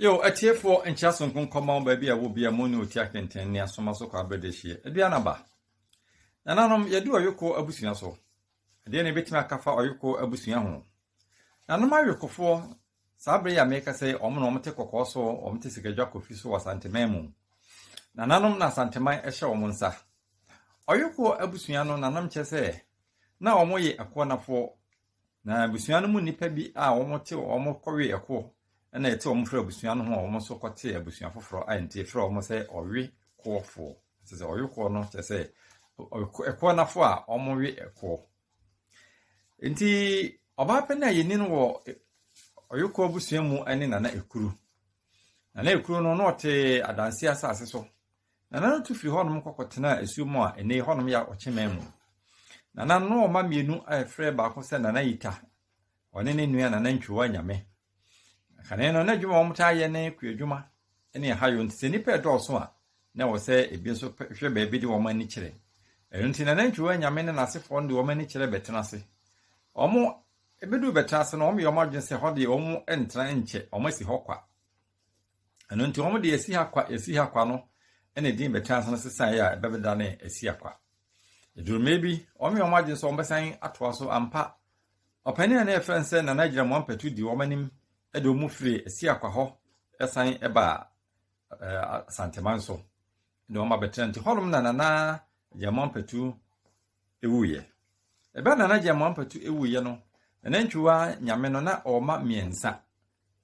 Yo, atiefoɔ, nkyea sononko nkɔma wo baabi a wɔ bia mo ne Oti Akenten ne Asoma so kɔ abrɛ hyeɛ. Aduan aba. Nananom, yɛadu Ɔyoko abusua so. Ɛdeɛn na yɛbɛtumi aka fa Ɔyoko abusua ho? Nanom Ayokofoɔ, saa berɛ yi a merekasa yi, wɔn na wɔte kɔkɔɔ so, wɔte Sikadwa Kofi so wɔ Asanteman mu. Nananom na Asanteman hyɛ wɔn nsa. Ɔyoko abusua no, nanom kyerɛ sɛ, na wɔyɛ ɛkoɔnafoɔ Na abusua no mu nnipa bi a wɔte wɔn kɔwe ɛkoɔ na ɛte wɔn firi abusua no ho a wɔn nso kɔte abusua foforɔ a nti efrɛ wɔn sɛ ɔwe koɔfoɔ. Kyerɛ sɛ ɔwe koɔ no kyerɛ sɛ ɛkoɔ nafo a wɔwe ɛkoɔ. Nti ɔbaa panin a yɛni no wɔ ɔwe koɔ abusua mu ne Nana Ekuru. Nana Ekuru no na ɔte Adanse asase so. Nana no tu firi hɔnom kɔkɔtenaa asuo mu a ɛnnɛ yi hɔnom yɛ Ɔkyeman mu. Nana no wɔ mma mmienu a yɛfrɛ baako sɛ Nana Yita, ɔne ne nua Nana Ntwiwa Nyame. Kane no, na adwuma a wɔtaa yɛ ne kuadwuma ne ahayɔ nti sɛ nnipa ɛdɔɔso a, na ɛwɔ sɛ ebi nso hwɛ baabi de wɔn ani kyerɛ. Ɛno nti Nana Ntwiwa Nyame ne n'asefoɔ no de wɔn ani kyerɛ bɛtena ase. Wɔn ɛbɛduu bɛtena ase no, wɔyɛ wɔn adwene sɛ hɔ deɛ wɔn ntena nkyɛ, wɔn asi hɔ kwa. Ɛno nti wɔn de asi ha kwa, asi ha kwa no na edin bɛtena ase no sesaeɛ a ɛbɛbɛdane asi akwa. Ɛduru mmerɛ bi, wɔn yɛ wɔn adwene sɛ wɔbɛsan atoa so ampa. Ɔpanin a na yɛfrɛ no sɛ Nana Agyinamoa Mpatu di wɔn anim de wɔn firi asi akwa hɔ san baa Asanteman so de wɔn abɛtena. Nti hɔnom na Nana Agyinamoa Mpatu wuiɛ. Ɛberɛ a Nana Agyinamoa Mpatu wuiɛ no, Nana Ntwiwa Nyame no na ɔwɔ mma mmiɛnsa.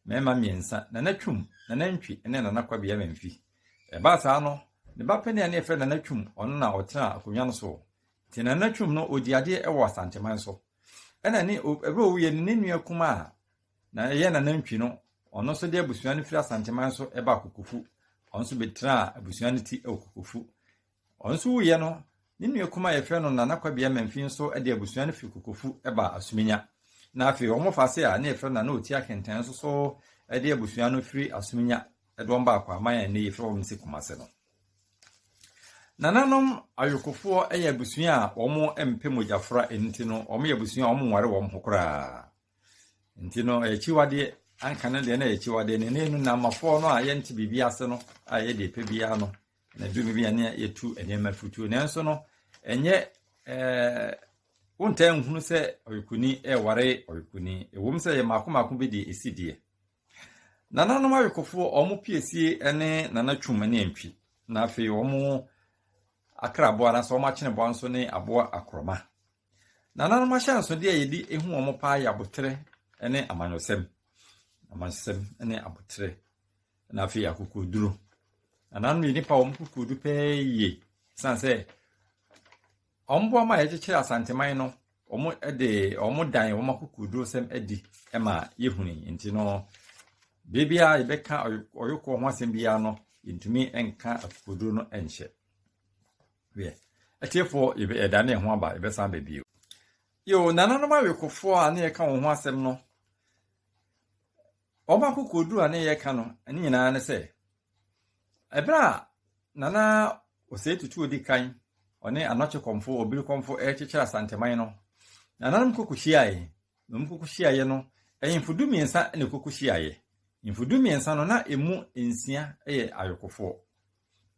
Mmarima mmiɛnsa, Nana Twum, Nana Ntwi ne Nana Kwabea Mamfi. Ɛbaa saa no, ne ba panin a na yɛfrɛ no Nana Twum, ɔno na ɔtenaa akonnwa no so. Nti Nana Twum no, ɔdii adeɛ wɔ Asanteman so. Ɛna ne, ɛberɛ a ɔwuiɛ no, ne nua kumaa a na ɛyɛ Nana Ntwi no, ɔno nso de abusua no firi Asanteman so baa Kokofu. Ɔno nso bɛtenaa abusua no ti wɔ Kokofu. Ɔno nso wuiɛ no, ne nua kumaa a yɛfrɛ no Nana Kwabea Mamfi nso de abusua no firi Kokofu baa Asuminya. Na afei wɔn wɔfaase a na yɛfrɛ no Nana Oti Akenten nso so de abusua no firi Asuminya de wɔn baa Kwaman a ɛnnɛ yɛfrɛ wɔn sɛ Kumase no. Nananom Ayokofoɔ yɛ abusua a wɔn mpɛ mogyafra nti no, wɔn yɛ abusua a wɔn nware wɔn ho koraa. Nti no, ɛyɛ akyiwadeɛ. Anka no deɛ na ɛyɛ akyiwadeɛ. Na ɛnnɛ no, Namafoɔ no a yɛnte biribi ase no a yɛyɛ deɛ yɛpɛ biara no, na edu bi a ne yɛtu nneɛma futuo nanso no ɛnyɛ ɛɛ wontaa nhunu sɛ ɔyokoni ɛreware ɔyokoni ɛwom sɛ yɛ mako mako bi deɛ ɛsi deɛ nananom ayokofoɔ wɔn piesie ne nana twum ne antwi na afei wɔn akraboa anaasɛ wɔn akyeneboa nso ne aboa akorɔma nananom ahyɛnsodeɛ a yɛde ehu wɔn paa yɛ aboterɛ ne amanyɔsɛm amanyɔsɛm ne aboterɛ Na afei akokoduru. Nananom yɛ nnipa a wɔn kokodu pɛɛ yie. Ɛsiane sɛ wɔn boa ma yɛkyekyere Asanteman no, wɔn de wɔn dan wɔn akokoduru sɛm adi ma yɛhuni. Nti no, bere biara yɛbɛka ɔyokoɔ ho asɛm biara no, yɛntumi nka akokoduru no nhyɛ. Wiɛ, atiefoɔ, yɛdane yɛn ho aba, yɛbɛsan aba bio. Yo, nananom awekofoɔ a ne yɛka wɔn ho asɛm no, Wɔn akokoduru a na yɛreka no ne nyinaa ne sɛ, ɛberɛ a Nana Osei Tutu odi kan, ɔne Anɔkye Kɔmfo, Obiri Kɔmfo rekyekyere Asanteman no, nananom koko hyiaeɛ. Na wɔn koko hyiaeɛ no, ahemfo dumiɛnsa na ɛkoko hyiaeɛ. Ahemfo dumiɛnsa no, na ɛmu nsia yɛ ayokofoɔ.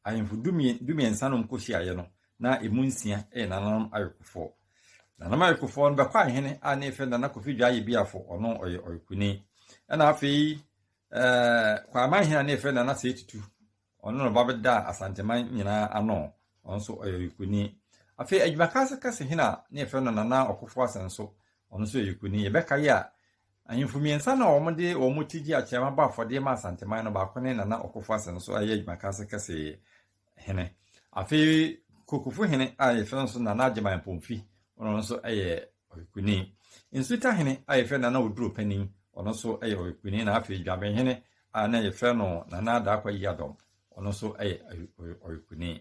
Ahemfo dumiɛnsa no kɔhyiaeɛ no, na ɛmu nsia yɛ nananom awekofoɔ. Nananom awekofoɔ no, bɛkɔ ahene a ne yɛfrɛ Nana Kofi Dwaayɛ Biafo, ɔno ɔyɛ ɔwekoni. Ɛna afei ɛɛ Kwaman hene a ne yɛfrɛ Nana Sɛɛ Tutu, ɔno na ɔba bɛdaa Asanteman nyinaa ano, ɔno nso ɔyɛ ɔwekoni. Afei Adwumakase Kɛse hene a ne yɛfrɛ no Nana Ɔkofo Asɛnso, ɔno nso yɛ ɔwekoni. Yɛbɛkae a, Ahemfo mmiɛnsa no a wɔde wɔn ti gye akyerɛma bɔ afɔdeɛ ma Asanteman no, baako ne Nana Ɔkofo Asɛnso a ɛyɛ Adwumakase Kɛse hene. Afei Kokofo hene a yɛfrɛ no nso Nana Agyeman Pomfi, ɔno nso yɛ Ɔhekuni. Nsuta hene a yɛfrɛ Nana Oduro Panin, ɔno nso yɛ Ɔhekuni. Na afei Dwaben hene a na yɛfrɛ no Nana Adaakwa Yiadɔm, ɔno nso yɛ Ɔhekuni.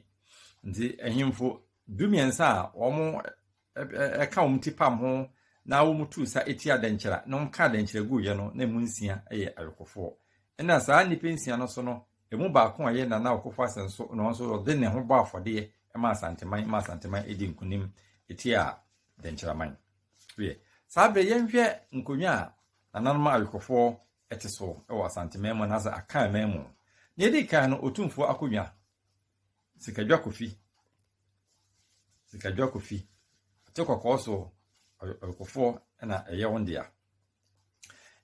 Nti ahemfo dumiɛnsa a wɔn ɛka wɔn ti pam ho na wɔtuu sa tia dɛnkyɛra na wɔkaa dɛnkyɛra guiɛ no, na emu nsia yɛ awekofoɔ. Ɛna saa nnipa nsia no nso no, emu baako a ɛyɛ Nana Okofo Asɛnso na ɔno nso ɔde ne ho bɔ afɔdeɛ ma Asanteman ma Asanteman di nkunim tiaa dɛnkyɛraman. Wiɛ, saa berɛ yɛnhwɛ nkonnwa a nananom awekofoɔ te so wɔ Asanteman mu anaasɛ Akanman mu. Nea edi kan no, Otumfoɔ akonnwa, Sikadwa Kofi, Sikadwa Kofi, ɔte kɔkɔɔ so, ɔyɔkofoɔ na ɛyɛ wɔn dea.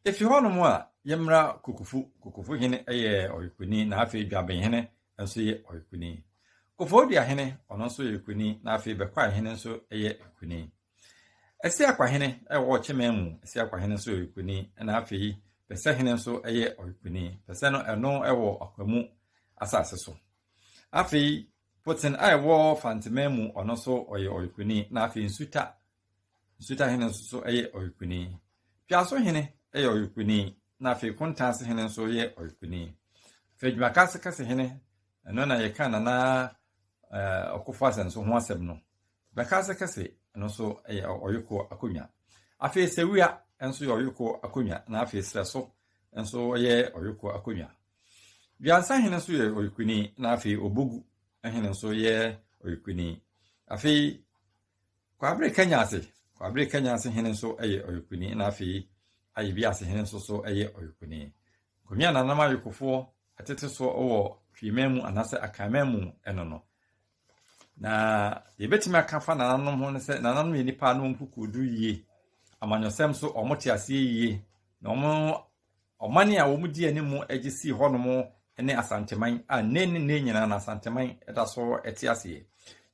Efi hɔnom a, yɛmmra Kokofu. Kokofu hene yɛ ɔyɔkoni, na afei Dwaben hene nso yɛ ɔyɔkoni. Koforidua hene, ɔno nso yɛ ɔyɔkoni, na afei Bɛkwae hene nso yɛ ɔyɔkoni. Asiakwahene wɔ Ɔkyeman mu, Asiakwahene nso yɛ ɔyɔkoni, ɛna afei Pɛsɛhene nso yɛ ɔyɔkoni. Pɛsɛ no, ɛno wɔ Akwamu asase so. Afei Poten a ɛwɔ Fanteman mu, ɔno nso ɔyɛ ɔyɔkoni, na afei Nsuta, Nsutahene nso so yɛ ɔyɔkoni. Tweasohene yɛ ɔyɔkoni, na afei Kontaasehene nso yɛ ɔyɔkoni. Afei Dwumakase Kɛsehene, ɛno na yɛka Nana Ɔkofo Asɛnso ho asɛm no. Bɛkase kɛse no nso yɛ ɔyoko akonnwa. Afei sawia nso yɛ ɔyoko akonnwa, na afei serɛso nso yɛ ɔyoko akonnwa. Duansa hene nso yɛ ɔyokoni, na afei Obogu hene nso yɛ ɔyokoni. Afei Kwabere Kanyase, Kwabere Kanyase hene nso yɛ ɔyokoni, na afei Ayebiase hene nso so yɛ ɔyokoni. Nkonnwa a nananom ayokofoɔ tete soɔ wɔ Twiman mu anaasɛ Akanman mu no no, Na yɛbɛtumi aka fa nananom ho ne sɛ nananom yɛ nnipa a na wɔn kukuodu yie, amanyɔsɛm so wɔn te aseɛ yie, na wɔn ɔman a wɔn di anim gye sii hɔnom ne Asanteman a nnɛ ne nnɛ nyinaa na Asanteman da so te aseɛ.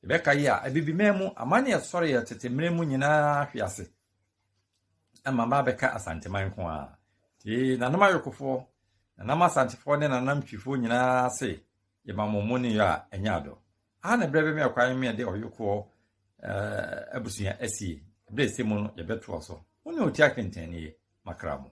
Yɛbɛka yi a, Abibiman mu aman a ɛsɔreɛ tete mmerɛ mu nyinaa hwe ase ma ba abɛka Asanteman nko ara. Nti nananom ayokofoɔ, nananom Asantefoɔ ne nananom Twifoɔ nyinaa se Yɛma mo mo nneyɔ a ɛnyɛ adɔ. Aha na berɛ bɛma kwan ma yɛde ɔyokoɔ abusua asie. Berɛ a ɛsɛ mu no, yɛbɛtoa so. Mo ne Otia Kentɛn nie, makra mo.